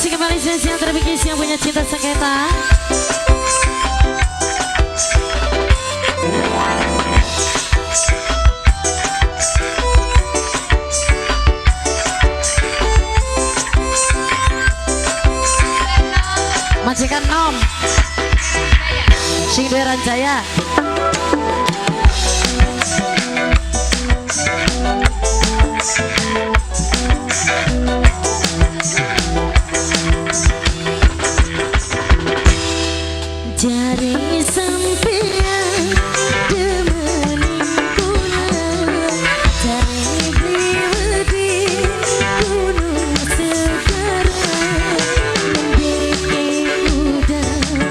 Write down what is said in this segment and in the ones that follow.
Masih kembali spesial terbikin yang punya cinta sengketa. Majikan nom sing duwe Ranjaya. Jare sampeyan demen kula, jare wedi gunung segara, nembe udan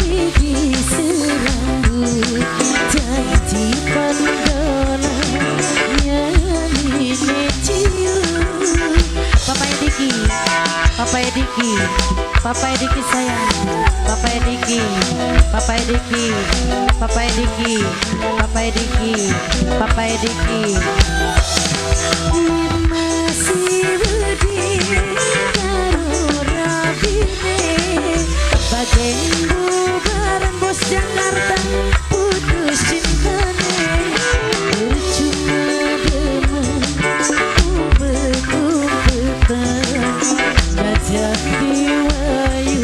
iki serambut janji pandola nyanyi ciu. Papa Ediki, Papa Ediki, Papa Ediki sayang, Papa Ediki, Papa Ediki, Papa Ediki, Papa Ediki, Papa Ediki. Masih wedi karo rabine, bagen bubaran bos Jakarta putus cintane, percuma demen umpet-umpetan ngajak diwayu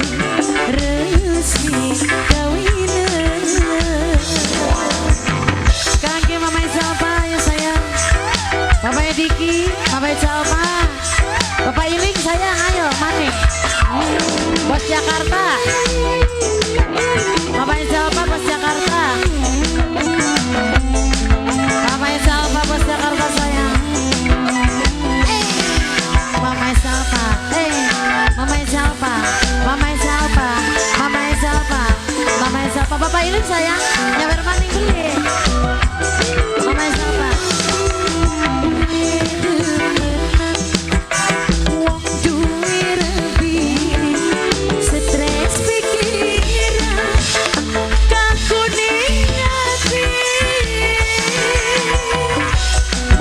resmi kawinan. Kangge Mama Zalpa ya sayang, Bapak Ediki, Bapak Zalpa, Bapak Iling sayang, ayo maning bos Jakarta, Bapak Zalpa bos Jakarta, Bapak Zalpa bos Jakarta sayang. Mama Zalpa, Mama Zalpa, Mama Zalpa, Mama Zalpa, Mama Zalpa, Bapak Iling sayang, nyawer maning beli. Mama Zalpa. Wong duwe rebi, stres pikiran, kakuning ati.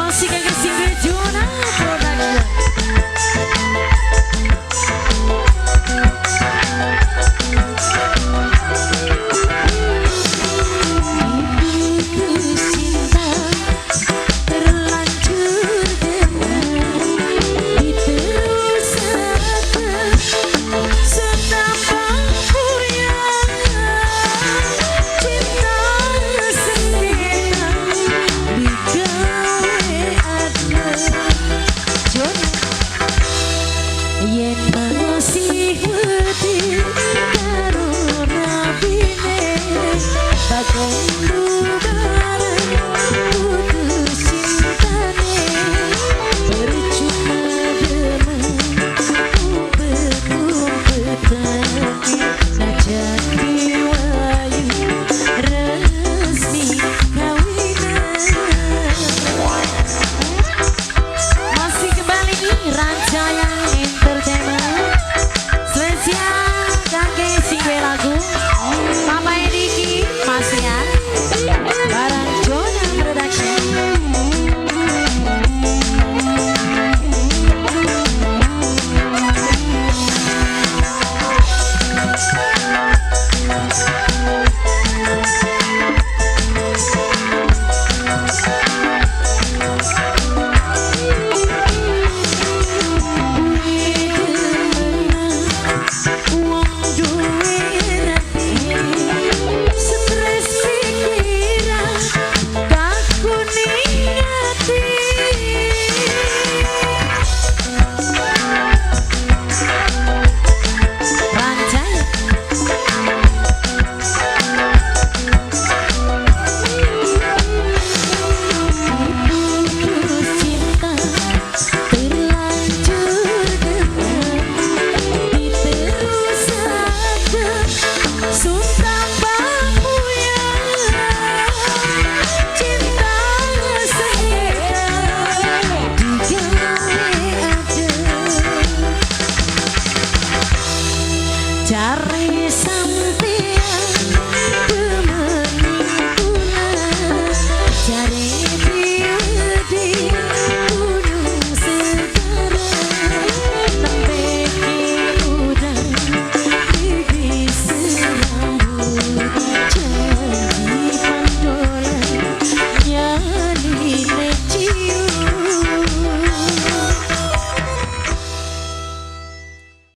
Masih kagak sing Juna Production. Diputus cinta terlanjur demen, diterusaken setambah puyeng, cinta sengketa digawe adem. Jona yen masih wedi karo rabine, bagong